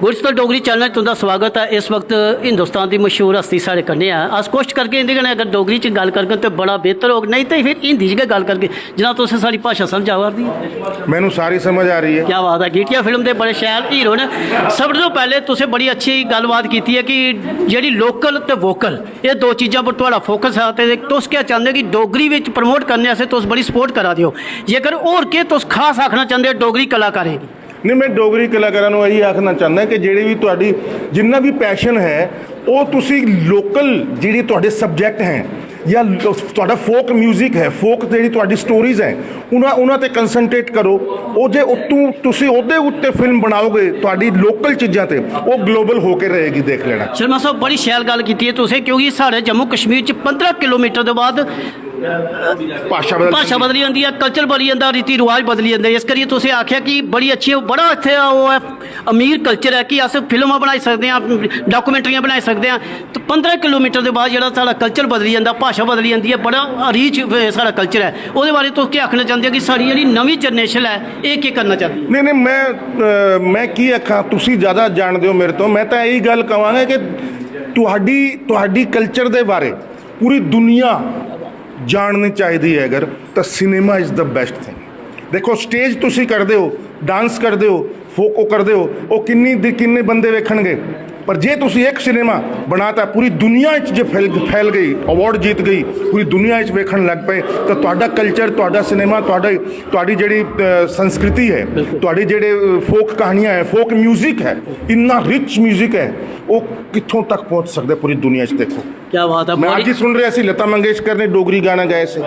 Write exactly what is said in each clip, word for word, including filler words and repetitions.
Gulistan Dogri channel च तुं'दा स्वागत ऐ। इस वक्त हिंदुस्तान दी मशहूर हस्ती साढ़े कन्नै ऐ। अस कोशिश करगे इं'दे कन्नै अगर डोगरी च गल्ल करगे ते बड़ा बेहतर होग, नेईं ते फिर हिंदी च गै गल्ल करगे, जनाब तुसें साढ़ी भाशा समझ आवा दी ऐ। ਮੈਨੂੰ ਸਾਰੀ ਸਮਝ ਆ ਰਹੀ ਹੈ। क्या बात है, गीटिया फिल्म दे बड़े शैल हीरो न। सब तों पैह्ले तुसें बड़ी अच्छी गल्लबात कीती ऐ कि जेह्ड़ी लोकल ते वोकल, एह् दो चीजां पर थुआढ़ा फोकस ऐ ते तुस क्या चांह्दे कि डोगरी बिच प्रमोट करने आस्तै तुस बड़ी सपोर्ट करा दे ओ। जेकर होर केह् तुस खास आखना चांह्दे ओ डोगरी कलाकारें गी? ਨਹੀਂ, ਮੈਂ ਡੋਗਰੀ ਕਲਾਕਾਰਾਂ ਨੂੰ ਇਹੀ ਆਖਣਾ ਚਾਹੁੰਦਾ ਕਿ ਜਿਹੜੇ ਵੀ ਤੁਹਾਡੀ ਜਿੰਨਾ ਵੀ ਪੈਸ਼ਨ ਹੈ, ਉਹ ਤੁਸੀਂ ਲੋਕਲ ਜਿਹੜੀ ਤੁਹਾਡੇ ਸਬਜੈਕਟ ਹੈ ਜਾਂ ਲ- ਤੁਹਾਡਾ ਫੋਕ ਮਿਊਜ਼ਿਕ ਹੈ, ਫੋਕ ਜਿਹੜੀ ਤੁਹਾਡੀ ਸਟੋਰੀਜ਼ ਹੈ, ਉਹਨਾਂ ਉਹਨਾਂ ਤੇ ਕਨਸੈਂਟਰੇਟ ਕਰੋ। ਉਹ ਜੇ ਉਤੋਂ ਤੁਸੀਂ ਉਹਦੇ ਉੱਤੇ ਫਿਲਮ ਬਣਾਓਗੇ ਤੁਹਾਡੀ ਲੋਕਲ ਚੀਜ਼ਾਂ ਤੇ, ਉਹ ਗਲੋਬਲ ਹੋ ਕੇ ਰਹੇਗੀ, ਦੇਖ ਲੈਣਾ। शर्मा साहब, बड़ी शैल गल्ल कीती ऐ तुसें, क्योंकि साढ़े जम्मू कश्मीर च पंदरां किलोमीटर दे बाद ਭਾਸ਼ਾ ਬਦਲ भाशा बदली जंदी ऐ, कल्चर बदली जंदा, रीति रिवाज बदली जंदे। इस करियै तुसें आखेआ कि बड़ी अच्छी, बड़ा इत्थै ओह् ऐ, अमीर कल्चर ऐ कि अस फिल्मां बनाई सकदे आं, डाक्यूमेंट्रियां बनाई सकदे आं। ते पंदरां किलोमीटर दे बाद जेह्ड़ा साढ़ा कल्चर बदली जंदा, भाशा बदली जंदी ऐ, बड़ा रीच साढ़ा कल्चर ऐ। ओह्दे बारे तुस केह् आखना चांह्दे ओ कि साढ़ी जेह्ड़ी नमीं जनरेशन ऐ, एह् केह् करना चांह्दी ऐ? ਨਹੀਂ ਨਹੀਂ, ਮੈਂ ਅ, ਮੈਂ ਕੀ ਆਖਾਂ, ਤੁਸੀਂ ਜ਼ਿਆਦਾ ਜਾਣਦੇ ਹੋ ਮੇਰੇ ਤੋਂ। ਮੈਂ ਤਾਂ ਇਹੀ ਗੱਲ ਕਹਾਂਗਾ ਕਿ ਤੁਹਾਡੀ ਤੁਹਾਡੀ ਕਲਚਰ ਦੇ ਬਾਰੇ ਪੂਰੀ ਦੁਨੀਆ ਜਾਣਨੀ ਚਾਹੀਦੀ ਹੈ। ਅਗਰ ਤਾਂ cinema is the best thing. ਦੇਖੋ, ਸਟੇਜ ਤੁਸੀਂ ਕਰਦੇ ਹੋ, ਡਾਂਸ ਕਰਦੇ ਹੋ, ਫੋਕ ਉਹ ਕਰਦੇ ਹੋ, ਉਹ ਕਿੰਨੀ ਦੀ ਕਿੰਨੇ ਬੰਦੇ ਵੇਖਣਗੇ? ਪਰ ਜੇ ਤੁਸੀਂ ਇੱਕ ਸਿਨੇਮਾ ਬਣਾਤਾ, ਪੂਰੀ ਦੁਨੀਆ ਵਿੱਚ ਜੇ ਫੈਲ ਫੈਲ ਗਈ, ਅਵਾਰਡ ਜਿੱਤ ਗਈ, ਪੂਰੀ ਦੁਨੀਆ ਵਿੱਚ ਵੇਖਣ ਲੱਗ ਪਏ, ਤਾਂ ਤੁਹਾਡਾ ਕਲਚਰ, ਤੁਹਾਡਾ ਸਿਨੇਮਾ, ਤੁਹਾਡਾ ਤੁਹਾਡੀ ਜਿਹੜੀ ਅ, ਸੰਸਕ੍ਰਿਤੀ ਹੈ, ਤੁਹਾਡੀ ਜਿਹੜੇ ਫੋਕ ਕਹਾਣੀਆਂ ਹੈ, ਫੋਕ ਮਿਊਜ਼ਿਕ ਹੈ, ਇੰਨਾ ਰਿਚ ਮਿਊਜ਼ਿਕ ਹੈ, ਉਹ ਕਿੱਥੋਂ ਤੱਕ ਪਹੁੰਚ ਸਕਦਾ ਪੂਰੀ ਦੁਨੀਆ 'ਚ? ਦੇਖੋ, क्या बात है, ਮੈਂ बड़ी ਅੱਜ ਹੀ ਸੁਣ ਰਿਹਾ ਸੀ, ਲਤਾ ਮੰਗੇਸ਼ਕਰ ਨੇ ਡੋਗਰੀ ਗਾਣਾ ਗਾਇਆ ਸੀ।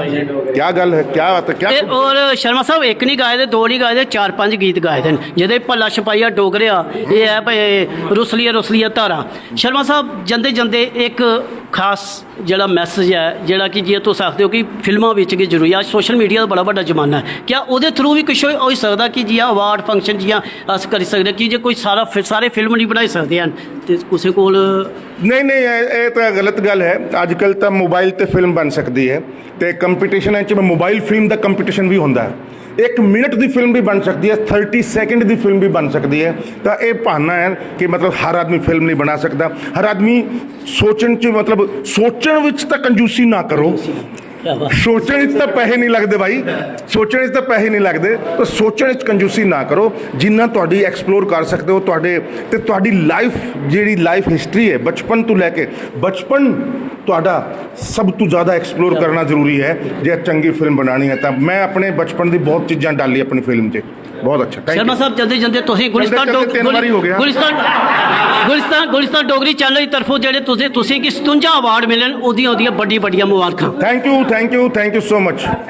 ਕੀ ਗੱਲ ਹੈ, ਕੀ ਬਾਤ ਹੈ, ਕੀ ते और शर्मा साहब, इक नहीं गाए दे, दो नहीं गाए दे, चार पंज गीत गाए दे न। जेह्दे भला छपाईया डोगरेआ, एह् ऐ भाई रुसलिया रुसलिया धारा। शर्मा साहब, जंदे जंदे इक खास जेह्ड़ा मैसेज ऐ, जेह्ड़ा कि जि'यां तुस आखदे ओ कि फिल्मां बिच गै जरूरी ऐ, अज्ज सोशल मीडिया दा बड़ा बड्डा जमाना ऐ, क्या ओह्दे थ्रू बी कुछ होई होई सकदा कि जि'यां अवार्ड फंक्शन जि'यां अस करी सकदे कि जे कोई सारा फि- सारे फिल्म नहीं बनाई सकदे हैन ते कुसै कोल ਨਹੀਂ ਨਹੀਂ, ਇਹ ਇਹ ਤਾਂ ਗਲਤ ਗੱਲ ਹੈ। ਅੱਜ ਕੱਲ ਤਾਂ ਮੋਬਾਈਲ ਤੇ ਫਿਲਮ ਬਣ ਸਕਦੀ ਹੈ ਤੇ ਕੰਪੀਟੀਸ਼ਨ ਵਿੱਚ ਮੋਬਾਈਲ ਫਿਲਮ ਦਾ ਕੰਪੀਟੀਸ਼ਨ ਵੀ ਹੁੰਦਾ ਹੈ। ਇੱਕ ਮਿੰਟ ਦੀ ਫਿਲਮ ਵੀ ਬਣ ਸਕਦੀ ਹੈ, ਥਰਟੀ ਸੈਕਿੰਡ ਦੀ ਫਿਲਮ ਵੀ ਬਣ ਸਕਦੀ ਹੈ। ਤਾਂ ਇਹ ਬਹਾਨਾ ਹੈ ਕਿ ਮਤਲਬ ਹਰ ਆਦਮੀ ਫਿਲਮ ਨਹੀਂ ਬਣਾ ਸਕਦਾ। ਹਰ ਆਦਮੀ ਸੋਚਣ ਚ, ਮਤਲਬ ਸੋਚਣ ਵਿੱਚ ਤਾਂ ਕੰਜੂਸੀ ਨਾ ਕਰੋ। ਸੋਚਣ ਵਿੱਚ ਤਾਂ ਪੈਸੇ ਨਹੀਂ ਲੱਗਦੇ ਭਾਈ, ਸੋਚਣ ਵਿੱਚ ਤਾਂ ਪੈਸੇ ਨਹੀਂ ਲੱਗਦੇ। ਤਾਂ ਸੋਚਣ ਵਿੱਚ ਕੰਜੂਸੀ ਨਾ ਕਰੋ। ਜਿੰਨਾ ਤੁਹਾਡੀ ਐਕਸਪਲੋਰ ਕਰ ਸਕਦੇ ਹੋ ਤੁਹਾਡੇ, ਤੇ ਤੁਹਾਡੀ ਲਾਈਫ, ਜਿਹੜੀ ਲਾਈਫ ਹਿਸਟਰੀ ਹੈ ਬਚਪਨ ਤੋਂ ਲੈ ਕੇ, ਬਚਪਨ ਤੁਹਾਡਾ ਸਭ ਤੋਂ ਜ਼ਿਆਦਾ ਐਕਸਪਲੋਰ ਕਰਨਾ ਜ਼ਰੂਰੀ ਹੈ। ਜੇ ਚੰਗੀ ਫਿਲਮ ਬਣਾਣੀ ਹੈ ਤਾਂ ਮੈਂ ਆਪਣੇ ਬਚਪਨ ਦੀ ਬਹੁਤ ਚੀਜ਼ਾਂ ਡਾਲੀ ਆਪਣੀ ਫਿਲਮ 'ਚ। ਬਹੁਤ ਅੱਛਾ, ਥੈਂਕ शर्मा ਯੂ। साहब, जंदे जंदे तुसें गुलिस्तान जंदे डोग- तीन बारी हो गया। गुलिस्तान गुलिस्तान गुलिस्तान डोगरी चैनल दी तरफों जेह्ड़े तुसें तुसें गी सतुंजा अवार्ड मिले न, ओह्दियां ओह्दियां बड्डी बड्डियां मुबारखां। Thank you, thank you, thank you so much।